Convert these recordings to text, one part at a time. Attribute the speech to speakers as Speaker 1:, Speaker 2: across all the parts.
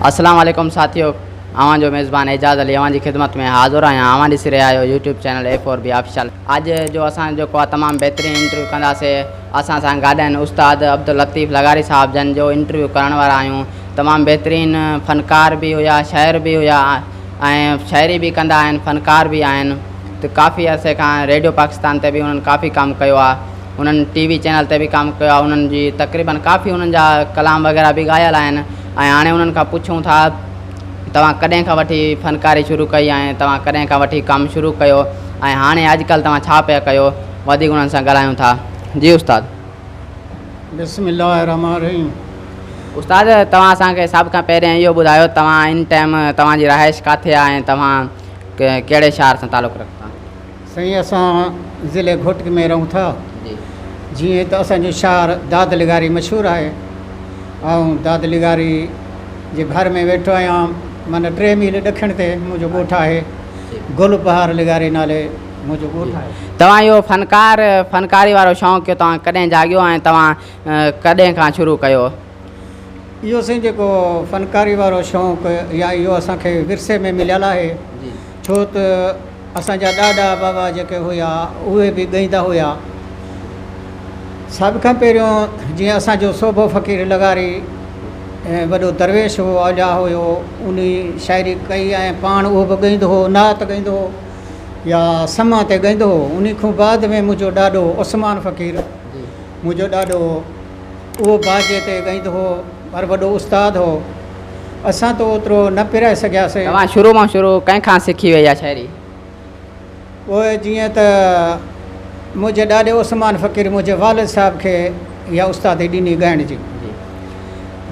Speaker 1: السلام عليڪم ساٿيو اوهان جو ميزبان اعجاز علي اوهان جي خدمت ۾ حاضر آهيان اوهان ڏسي رهيا آهيو YouTube channel A four B official اڄ جو اسان جيڪو آهي تمام بهترين انٽرويو ڪنداسي اسان سان گڏ آهن استاد عبداللطيف لغاري صاحب جن جو انٽرويو ڪرڻ وارا آهيون تمام بهترين فنڪار به هيا شاعر به هيا ۽ شاعري به ڪندا آهن فنڪار به آهن ته ڪافي عرصي کان ريڊيو پاڪستان تي به انهن ڪافي ڪم ڪيو آهي انهن ٽي وي چينل تي به ڪم ڪيو آهي انهن جي تقريبن ڪافي انهن جا ڪلام وغيره به ڳايل آهن ۽ هاڻي انهن کان پڇون ٿا توهان ڪڏهن کان وٺي فنڪاري شروع ڪئي ۽ توهان ڪڏهن کان وٺي ڪم شروع ڪيو ۽ هاڻي اڄڪلهه توهان ڇا پيا ڪيو وڌيڪ انهن سان ڳالهايون ٿا جي استاد.
Speaker 2: بسم الله الرحمٰن الرحيم.
Speaker 1: استاد توهان اسان کي سڀ کان پهريان اهو ٻڌايو توهان ان ٽائيم توهان جي رهائش ڪاٿي آهي ۽ توهان ڪهڙي شهر سان تعلق رکو ٿا.
Speaker 2: سائين اسان ضلعي گهوٽڪي ۾ رهون ٿا جيئن ته اسان جو شهر داد لغاري مشهور آهي آئون داد لغاري جي ڀر ۾ ويٺو آهيان معنيٰ ٽي ميل ڏکڻ تي منهنجو ڳوٺ آهي گل بهار لغاري نالي منهنجو ڳوٺ آهي.
Speaker 1: توهان اهو فنڪار فنڪاري وارو شوق توهان ڪڏهن جاڳيو ۽ توهان ڪڏهن کان شروع ڪيو؟
Speaker 2: اهو سائين جيڪو فنڪاري وارو شوق يا اهو اسان کي ورثي ۾ مليل آهي ڇو ته اسان جا ڏاڏا بابا جيڪي هيا اهي به ڳائيندا هيا. سڀ کان پهريون جيئن اسان جو سوڀو فقير لغاري وڏو درويش هو اولياء هيو انهي شاعري ڪئي ۽ پاڻ اهو به ڳائيندو هو نعت ڳائيندو هو يا سماع تي ڳائيندو هو انهي کان بعد ۾ منهنجو ڏاڏو عثمان فقير منهنجو ڏاڏو اهو باجي تي ڳائيندو هو پر وڏو استاد هو. اسان ته اوترو نه پرائي سگهياسين.
Speaker 1: توهان شروع مان شروع ڪنهن کان سکي هئي اها شاعري؟
Speaker 2: پوء جيئن ته منهنجي ڏاڏي عثمان فقير منهنجي والد صاحب کي اها استادي ڏني ڳائڻ جي.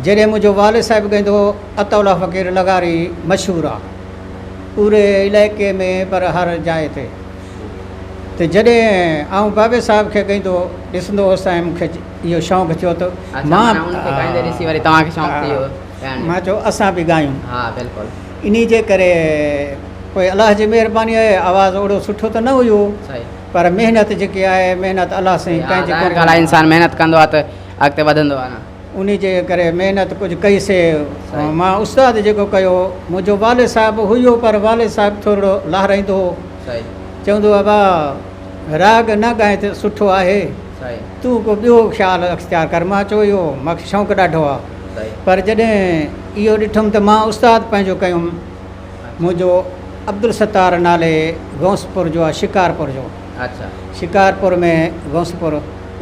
Speaker 2: جڏهن منهنجو والد صاحب ڳائيندو هو، عطاء الله فقير لغاري مشهور آ پوري علائقي ۾ پر هر جاء تي. ته جڏهن آئون بابي صاحب کي ڳائيندو ڏسندو هوس ۽ مون کي اهو شوق ٿيو ته مان
Speaker 1: ان کي ڳائيندي ڏسي وري توهان کي شوق ٿي ويو ڳائڻ جو.
Speaker 2: مان چيو اسان به ڳايون.
Speaker 1: ها بلڪل.
Speaker 2: انهي جي ڪري پوء الله جي مهرباني آهي آواز اوڙو سٺو ته نه هيو پر محنت جيڪي آهي محنت الله سائين ڪنهن جي
Speaker 1: ظاهر ڳالهه آهي انسان محنت ڪندو آهي ته اڳتي وڌندو آهي نه.
Speaker 2: انهي جي ڪري محنت ڪجهه ڪئي سي مان استاد جيڪو ڪيو منهنجو والد صاحب هيو پر والد صاحب ٿورڙو لهرائيندو هو چوندو هو ابا راڳ نه ڳائين ته سٺو آهي تون ڪو ٻيو خيال اختيار ڪر مان چيو اهو مان کي شوق ڏاڍو آهي پر جڏهن اهو ڏٺم ته مان استاد پنهنجو ڪيم منهنجو عبدالستار نالي غوثپور جو آهي شڪارپور جو شڪارپور ۾ غوثپور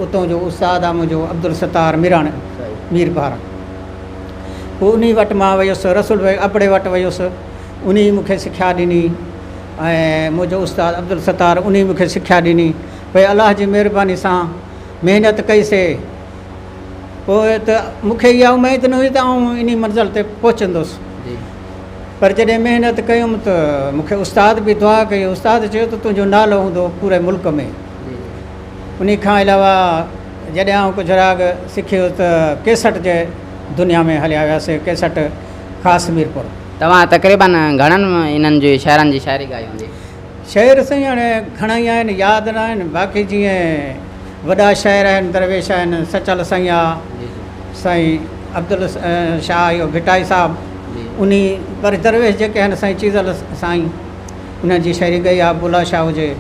Speaker 2: اتان جو استاد آ منهنجو عبدالستار ميراڻي ميربحر پوء انهي وٽ مان ويس رسول بخش ابڙي وٽ ويس انهي مون کي سکيا ڏني ۽ منهنجو استاد عبدالستار انهي مون کي سکيا ڏني پوء الله جي مهرباني سان محنت ڪئي سي پوء ته مون کي اها اميد نه هئي ته آئون انهي منزل تي پهچندس پر جڏهن محنت ڪيم ته مون کي استاد به دعا ڪئي استاد چيو ته تنهنجو نالو هوندو پوري ملڪ ۾ انهي کان علاوه جڏهن آئون ڪجهه راڳ سکي ويس ته ڪيسٽ جي دنيا ۾ هليا وياسي ڪيسٽ خاص ميرپور.
Speaker 1: توهان تقريباً گهڻن انهن جي شعرن جي شاعري ڳائي هوندي؟
Speaker 2: شعر سائين هاڻي گهڻا ئي آهن ياد نه آهن باقي جيئن وڏا شاعر آهن درويش آهن سچل سائين آ سائين عبدال شاهه اهو ڀٽائي صاحب انهي پر درويش جيڪي آهن سائين چيزل سائين انهن جي شاعري ڳائي آ بولا شاهه هجي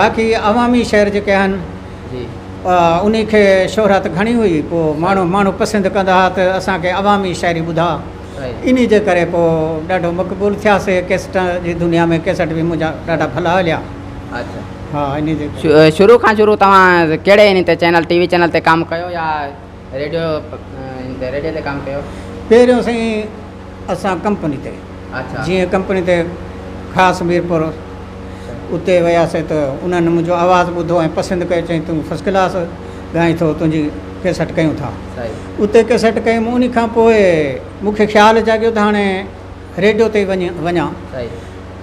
Speaker 2: باقي عوامي شعر جيڪي آهن انهي کي شهرت گهڻي هئي پوء ماڻهو ماڻهو پسند ڪندا هئا ته اسان کي عوامي شاعري ٻڌاء انهي جي ڪري پوء ڏاڍو مقبول ٿياسي ڪيسٽ جي دنيا ۾ ڪيسٽ به منهنجا ڏاڍا ڀلا هليا ها انهي جي
Speaker 1: ڪري. شروع کان شروع توهان ڪهڙي انهي تي چينل ٽي وي چينل تي ڪم ڪيو يا ريڊيو تي ريڊيو تي ڪم ڪيو؟
Speaker 2: پهريون سائين اسان ڪمپني تي جيئن ڪمپني تي خاص ميرپور اتي وياسين ته انهن منهنجو آواز ٻڌو ۽ پسند ڪيو چيائين تون فرسٽ ڪلاس ڳائين ٿو تنهنجي ڪيسٽ ڪيون ٿا اتي ڪيسٽ ڪيم ان کان پوء مون کي خيال جاڳيو ته هاڻي ريڊيو تي وڃ وڃان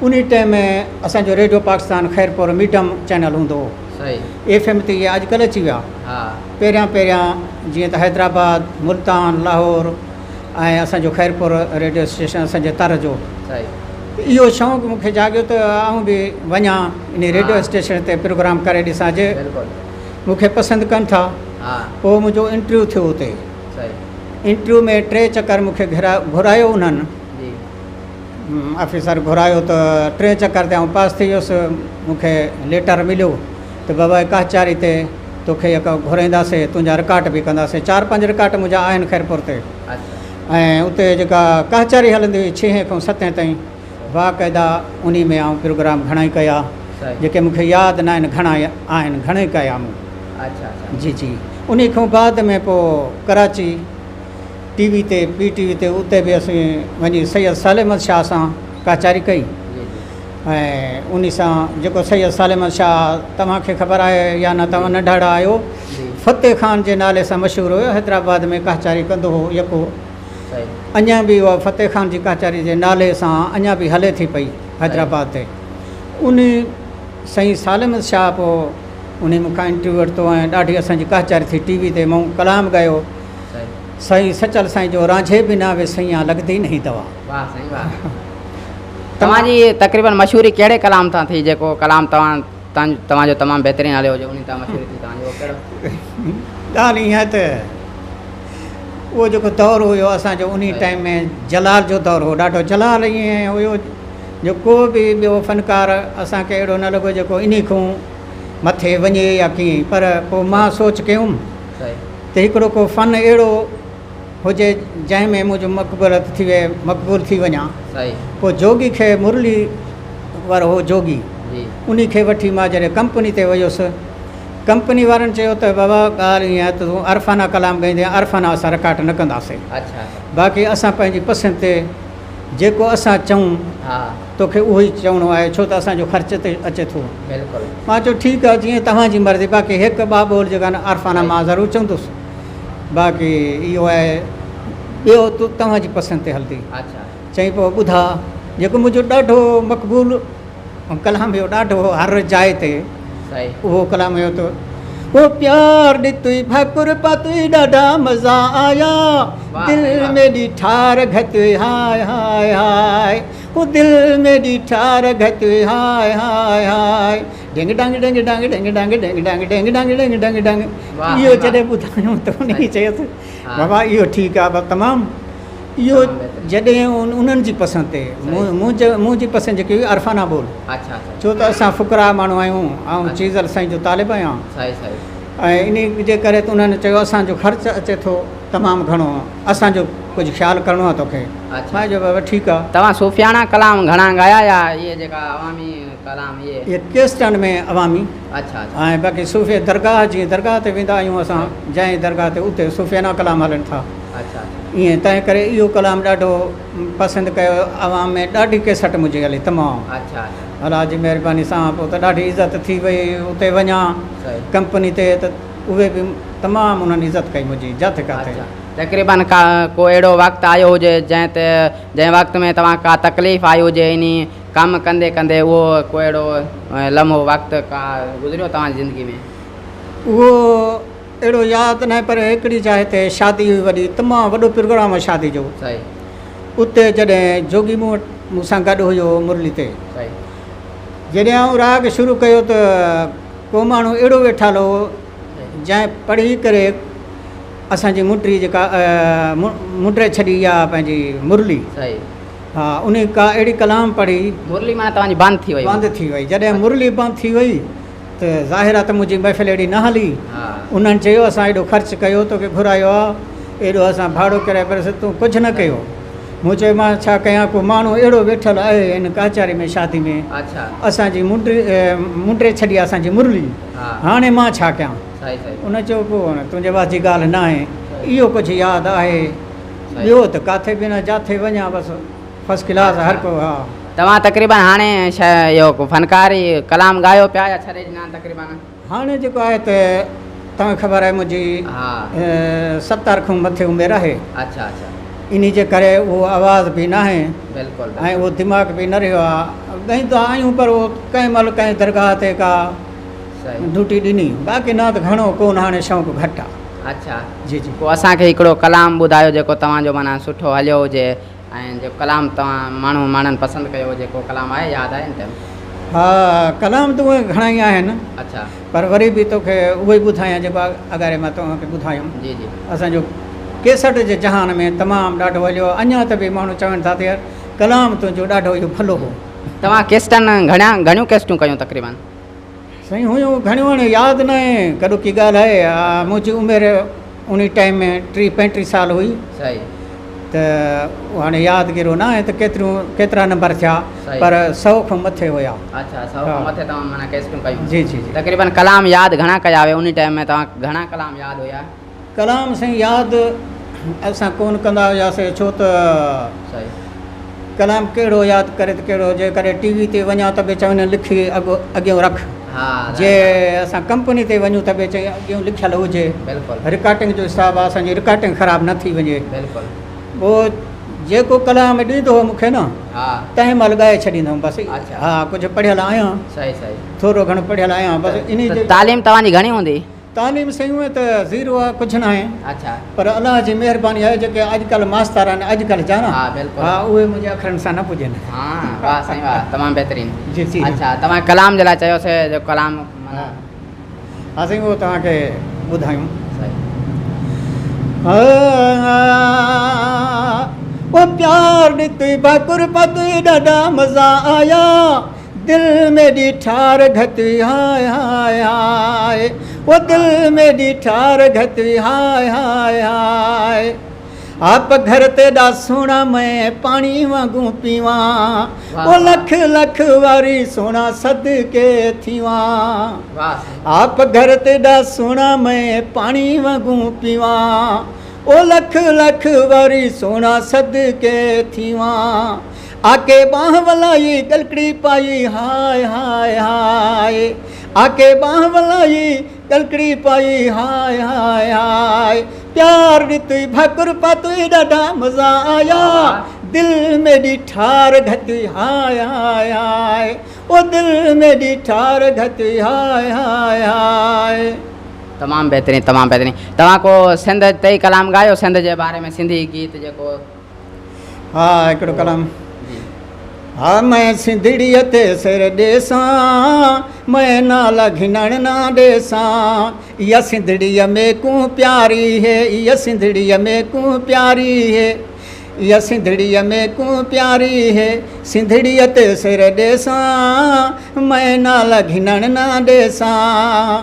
Speaker 2: ان ٽائيم ۾ اسانجو radio Pakistan Khairpur madam channel هوندو هو ايف ايم تي اهي اڄڪلهه اچي ويا پهريان پهريان جيئن ته حيدرآباد ملتان لاهور ۽ اسان جو خيرپور ريڊيو اسٽيشن اسان جي تر جو ته اهو شوق مون کي جاڳيو ته آئون به وڃان انهي ريڊيو اسٽيشن تي پروگرام ڪري ڏسان جي مون کي پسند ڪن ٿا پوء منهنجو انٽرويو ٿيو اتي انٽرويو ۾ ٽي چڪر مون کي گهرايو انهن آفيسر گهرايو ته ٽئين چڪر تي آئون پاس ٿي ويس. مون کي ليٽر مليو ته بابا ڪاهچاري تي توکي يڪ گهرائينداسين، تنهنجا رڪارڊ به ڪنداسين. چار پنج رڪارڊ منهنجا آهن خيرپور تي ۽ اتي جيڪا ڪاهچاري هلندي هئي ڇهين کان ستين تائين باقاعده انهي ۾ آئون پروگرام گهڻائي ڪيا جيڪي مون کي ياد نه آهن گهڻا آهن گهڻئي ڪيا مون. جي جي انهي کان بعد ۾ پوء ڪراچي ٽي وي تي پي ٽي وي تي اتي به اسين وڃي سيد صالح احمد شاهه سان ڪچهري ڪئي ۽ انهي سان جيڪو سيد صالح احمد شاهه توهان کي خبر آهي يا نه توهان ننڍڙا آهيو فتح خان جي نالي سان مشهور هيو حيدرآباد ۾ ڪچهري ڪندو هو يڪو اڃا به اها فتح خان جي ڪچهري جي نالي سان اڃا به هلي ٿي پئي حيدرآباد تي انهي سائين صالح احمد شاهه پوء انهي مون کان انٽرويو ورتو ۽ ڏاڍي اسان جي ڪچهري ٿي ٽي وي تي مون ڪلام ڳايو سائين سچل سائين جو رانجهي بنا وي سئيان لڳندي نهين دوا.
Speaker 1: واه سائين واه توهان جي تقريبن مشهوري ڪهڙي ڪلام تان ٿي جيڪو ڪلام توهان توهان جو تمام بهترين هليو هجي انهي تان مشهوري ٿي توهان جي اهو ڪهڙو.
Speaker 2: ڳالهه ائين آهي ته اهو جيڪو دور هيو اسان جو انهي ٽائيم ۾ جلال جو دور هو ڏاڍو جلال ائين هيو جو ڪو به ٻيو فنڪار اسان کي اهڙو نه لڳو جيڪو انهي کان مٿي وڃي يا ڪيئن پر پوء مان سوچ ڪيم ته هڪڙو ڪو فن اهڙو هجي جنهن ۾ منهنجو مقبوليت ٿي وئي مقبول ٿي وڃان پوء جوڳي کي مرلي وارو هو جوڳي انهي کي وٺي مان جڏهن ڪمپني تي ويس ڪمپني وارن چيو ته بابا ڳالهه ائين آهي ته تون عرفانه ڪلام ڳائيندين عرفانه اسان رڪارڊ نه ڪنداسين باقي اسان پنهنجي پسند تي جيڪو اسان چئون توکي اهو ئي چوڻو آهي ڇو ته اسان جو خرچ تي اچي ٿو. مان چيو ٺيڪ آهي جيئن توهان جي مرضي باقي هڪ ٻه ٻول جيڪا آهن عارفانه مان ضرور چوندس باقي اهو آهي ٻيو توهان جي پسند تي هلندي. چئي پوء ٻڌاء جيڪو منهنجو ڏاڍو مقبول ڪلام هيو ڏاڍو هر جاء تي اهو ڪلام هيو ته او پيار ڏتوئي ڀاڪر پاتوئي ڏاڍا مزا آيا دل ۾ ڏي ٺار گهتوئي هاء هاء هاء او دل ۾ ڏي ٺار گهتوئي هاء هاء هاء ڊنگ ڊنگ ڊنگ ڊنگ ڊنگ ڊنگ ڊنگ ڊنگ ڊنگ ڊنگ ڊنگ ڊنگ ڊنگ اهو جڏهن ٻڌايو ته انهي چيس بابا اهو ٺيڪ آ تمام اهو جڏهن انهن جي پسند تي منهنجي پسند جيڪي هئي عرفانه ٻول ڇو ته اسان فقراء ماڻهو آهيون آئون چيزل سائين جو طالب آهيان ۽ انهي جي ڪري ته انهن چيو اسان جو خرچ اچي ٿو تمام گهڻو اسان جو ڪجهه خيال ڪرڻو آهي توکي مان چيو بابا ٺيڪ آهي.
Speaker 1: توهان صوفياڻا ڪلام گهڻا ڳايا يا اهي جيڪا عوامي ڪلام اهي.
Speaker 2: اهي ڪيسٽن ۾ عوامي ۽ باقي صوفي درگاهه جيئن درگاهه تي ويندا آهيون اسان جنهن درگاهه تي اتي صوفياڻا ڪلام هلن ٿا. ائين تنهن ڪري اهو ڪلام ڏاڍو پسند ڪيو عوام ۾ ڏاڍي ڪيسٽ منهنجي هلي تمام الله جي مهرباني سان پوء ته ڏاڍي عزت ٿي وئي اتي وڃان ڪمپني تي ته اهي به تمام انهن عزت ڪئي منهنجي جاٿي ڪاٿي.
Speaker 1: تقريبن ڪا ڪو اهڙو وقت آيو هجي جنهن تي جنهن وقت ۾ توهان ڪا تڪليف آئي هجي انهي ڪم ڪندي ڪندي اهو ڪو اهڙو لمحو وقت ڪا گذريو توهان جي زندگي ۾.
Speaker 2: اهو اهڙو ياد ناهي پر هڪڙي جاء تي شادي هئي وڏي تمام وڏو پروگرام هو شادي جو اتي جڏهن جوڳي مون وٽ مون سان گڏ هيو مرلي تي جڏهن آئون راڳ شروع ڪيو ته ڪو ماڻهو اهڙو ويٺل هو جنهن پڙهي ڪري اسان جي منڊري جيڪا منڊري ڇڏي يا پنهنجي مرلي ها ان ڪا اهڙي ڪلام پڙهي
Speaker 1: مرلي معنيٰ توهان جي بند ٿي وئي
Speaker 2: بند ٿي وئي جڏهن مرلي بند ٿي وئي ته ظاهر آ ته منهنجي محفل اهڙي نه هلي. انهن چيو اسان ايڏو خرچ ڪيو توکي گهرايو آ، ايڏو اسان ڀاڙو ڪرايو پر تون ڪجهه نه ڪيو. مون چيو مان ڇا ڪيان ڪو ماڻهو اهڙو ويٺل آهي هن ڪاچاري ۾ شادي ۾ اسان جي منڊري ڇڏي آ اسان جي مرلي هاڻي مان ڇا ڪيان. ان چيو پوء تنهنجي وس جي ڳالهه ناهي اهو ڪجهه ياد آهي ٻيو ته ڪاٿي به نه جاٿي وڃان بس. فرسٽ ڪلاس هر ڪو ها.
Speaker 1: توهان تقريبن هاڻي اهو فنڪاري ڪلام ڳايو پيا يا ڇڏي ڏنا تقريبن؟
Speaker 2: هاڻي جيڪو آهي ته توهان کي خبر آهي منهنجي 70 کان مٿي عمر آهي
Speaker 1: اڇا اڇا
Speaker 2: انهي جي ڪري اهو آواز به ناهي بلڪل ۽ اهو دماغ به نه رهيو آهي ڳائيندا آهيون پر اهو ڪنهن مهل ڪنهن درگاهه تي ڪا ڊيوٽي ڏني باقي نه ته گهڻو ڪونه هاڻي شوق گهٽ آهي.
Speaker 1: اڇا جي جي پوء اسان کي هڪڙو ڪلام ٻڌايو جيڪو توهان جو معنيٰ سٺو هليو هجي ۽ جيڪو ڪلام توهان ماڻهو ماڻهن پسند ڪيو هجي ڪو ڪلام آهي ياد آهي هن ٽائيم.
Speaker 2: ها ڪلام ته اهي گهڻا ئي آهن
Speaker 1: اڇا.
Speaker 2: پر وري به توکي اهو ئي ٻڌايان جيڪو اڳاري مان توهان کي ٻڌايم.
Speaker 1: جي جي.
Speaker 2: اسان جو ڪيسٽ جي جهان ۾ تمام ڏاڍو هليو اڃا ته به ماڻهو چون ٿا ته يار ڪلام تنهنجو ڏاڍو اهو ڀلو هو.
Speaker 1: توهان ڪيسٽن گهڻيا گهڻيون ڪيسٽون ڪيون تقريبن؟
Speaker 2: سائين هيون گهڻيون هاڻي ياد ناهي ڪڏوڪي ڳالهه آهي منهنجي عمر انهي ٽائيم ۾ ٽيهه پنجٽيهه سال هئي
Speaker 1: صحيح
Speaker 2: ته هاڻي يادگيرو ناهي ته ڪيتريون ڪيترا نمبر ٿيا پر سئو کان مٿي هيا.
Speaker 1: اڇا سئو کان مٿي توهان معنيٰ ڪيسٽون ڪيون.
Speaker 2: جي جي جي.
Speaker 1: تقريبن ڪلام ياد گهڻا ڪيا هيا انهي ٽائيم ۾ توهان گهڻا ڪلام ياد هيا؟
Speaker 2: ڪلام سائين ياد اسان ڪونه ڪندا هياسي ڇو ته
Speaker 1: صحيح.
Speaker 2: ڪلام ڪهڙو ياد ڪري ته ڪهڙو جيڪڏهن ٽي وي تي وڃان ته به چون لکي اڳ اڳيون رک
Speaker 1: ها
Speaker 2: جي اسان ڪمپني تي وڃون ته به چئي اڳيون لکيل هجي
Speaker 1: بلڪل
Speaker 2: رڪارڊنگ جو حساب آ اسان جي رڪارڊنگ خراب نه ٿي وڃي
Speaker 1: بلڪل
Speaker 2: پوء جيڪو ڪلام ڏيندو هو مون کي نه
Speaker 1: ها
Speaker 2: تنهن مهل ڳائي ڇڏيندو هوم بس
Speaker 1: اڇا.
Speaker 2: ها ڪجهه پڙهيل آهيان
Speaker 1: صحيح صحيح
Speaker 2: ٿورو گهڻو پڙهيل آهيان بس انهي جي
Speaker 1: تعليم توهان جي گهڻي هوندي؟
Speaker 2: تعليم سائين هونئن ته زيرو آ ڪجهه ناهي
Speaker 1: اڇا
Speaker 2: پر الله جي مهرباني آهي جيڪي اڄ ڪلهه ماستر آهن اڄ ڪلهه جا نه
Speaker 1: ها بلڪل
Speaker 2: ها اهي منهنجي اکرن سان نه پڄن.
Speaker 1: ها واه سائين واه تمام بهترين
Speaker 2: جي جي
Speaker 1: اڇا توهان ڪلام جي لاء چيو سي جو ڪلام معنيٰ
Speaker 2: ها سائين اهو توهان کي ٻڌايون.
Speaker 1: صحيح.
Speaker 2: او پيار ڏتوئي ڀاڪر پاتوئي ڏاڍا مزا آيا. دل ميڏي ٺار گهتوي هاء هاء هاء او دل ميڏي ٺار گهتوي هاء هاء هاء آپ گهر تيڏا سهڻا مين پاڻي وانگون پيوان او لک لک واري سهڻا صدقي ٿيوان آپ گهر تيڏا سهڻا مين پاڻي وانگون پيوان او لک لک واري سهڻا صدقي ٿيوان آڪي ٻانهن ولائي ڳلڪڙي پائي هاء هاء هاء آڪي ٻانهن ولائي ڳلڪڙي پائي هاء هاء هاء پيار ڏتوئي ڀاڪر پاتوئي ڏاڍا مزا آيا دل ميڏي ٺار گهتوئي هاء هاء هاء او دل ميڏي ٺار گهتوئي هاء هاء هاء.
Speaker 1: تمام بهترين تمام بهترين توهان ڪو سنڌ تي ئي ڪلام ڳايو سنڌ جي باري ۾ سنڌي گيت جيڪو.
Speaker 2: ها هڪڙو ڪلام ها مين سنڌڙيء تي سر ڏيسان مين نالا گهنڻ نا ڏيسان اها سنڌڙيء ميڪون پياري هي اها سنڌڙيء ميڪون پياري هي اها سنڌڙيء ميڪون پياري هي سنڌڙيء تي سر ڏيسان مين نالا گهنڻ نا ڏيسان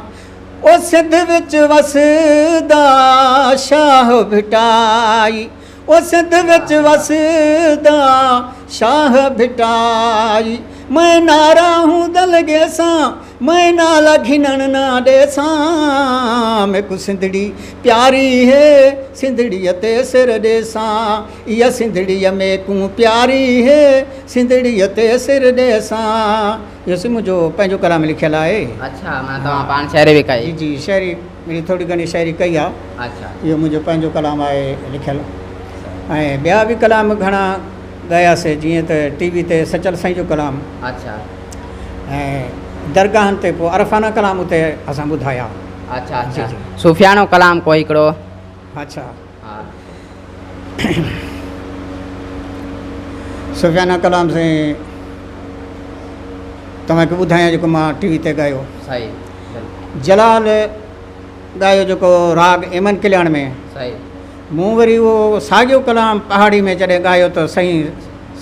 Speaker 2: او سنڌ وچ وسدا شاهه ڀٽائي او سنڌ وچ وسدا شاهه ڀٽائي مين نعرا هون دل گيسان مين نالا گهنڻ نا ڏيسان ميڪون سنڌڙي پياري هي سنڌڙيء تي سر ڏيسان اها سنڌڙيء ميڪون پياري هي سنڌڙيء تي سر ڏيسان اهو سائين منهنجو پنهنجو ڪلام لکيل آهي.
Speaker 1: اڇا معنيٰ توهان پاڻ شاعري به ڪئي.
Speaker 2: جي جي شاعري مڙئي ٿوري گهڻي شاعري ڪئي آ.
Speaker 1: اڇا.
Speaker 2: اهو منهنجو پنهنجو ڪلام آهي لکيل ۽ ٻيا به ڪلام گهڻا ڳاياسي جيئن ته ٽي وي تي سچل سائين جو ڪلام.
Speaker 1: اڇا.
Speaker 2: ۽ درگاهن تي پوء عرفانه ڪلام اتي اسان ٻڌايا.
Speaker 1: اڇا اڇا صوفياڻو ڪلام ڪو هڪڙو.
Speaker 2: اڇا.
Speaker 1: ها.
Speaker 2: صوفيانه ڪلام سائين توهان کي ٻڌايان جيڪو مان ٽي وي تي ڳايو.
Speaker 1: صحيح.
Speaker 2: جلال ڳايو جيڪو راڳ ايمن ڪلياڻ ۾.
Speaker 1: صحيح.
Speaker 2: مون وري اهو ساڳيو ڪلام پهاڙي ۾ جڏهن ڳايو ته سائين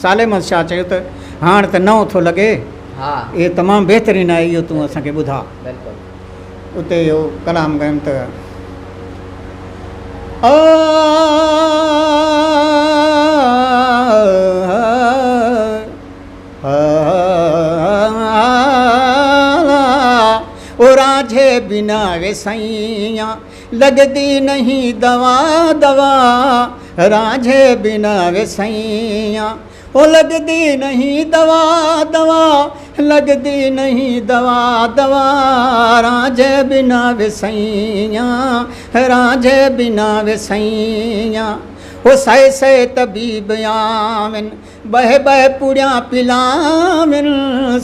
Speaker 2: صالح محمد شاهه چيو ته هاڻ ته نئون ٿو لڳي.
Speaker 1: ها.
Speaker 2: اهو تمام بهترين آهي اهو تون اسان کي ٻڌاء.
Speaker 1: بلڪل.
Speaker 2: اتي اهو ڪلام ڳايم ته. او رانجهي بنا وي سائيان لڳندي نهين دوا دوا رانجهي بنا وي سائيان او لڳندي نهين دوا دوا لڳندي نهين دوا دوا رانجهي بنا وي سائيان رانجهي بنا وي سائيان او سئي سئي طبيب آون ٻهه ٻهه پوڙيان پلاون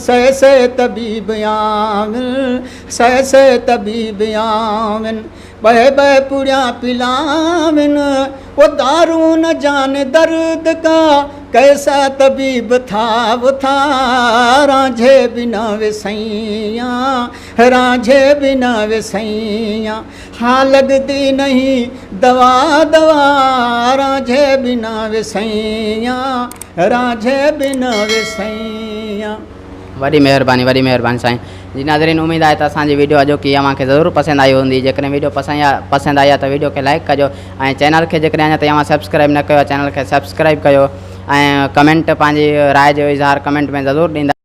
Speaker 2: سئي سئي طبيب آون سئي سئي طبيب آون ٻهه ٻهه پوڙيان پلاون او دارون نه جان درد ڪا ڪيسا طبيب ٿا و ٿا رانجهي بنا وسئيان رانجهي بنا وسئيان. ها لڳدي نهين دوا دوا رانجهي بنا وسئيان رانجهي بنا وسئيان.
Speaker 1: وڏي مهرباني وڏي مهرباني سائين جي ناظرين اميد آهي ته اسان جي ويڊيو اڄوڪي اوهان کي ضرور پسند آئي هوندي جيڪڏهن ويڊيو پسند آئي آهي ته ويڊيو کي لائيڪ ڪجو ۽ چينل کي جيڪڏهن اڃا تائين اوهان سبسڪرائيب نه ڪيو آهي چينل کي سبسڪرائيب ڪيو ۽ ڪمينٽ پنهنجي راء جو اظهار ڪمينٽ ۾ ضرور ڏيندا.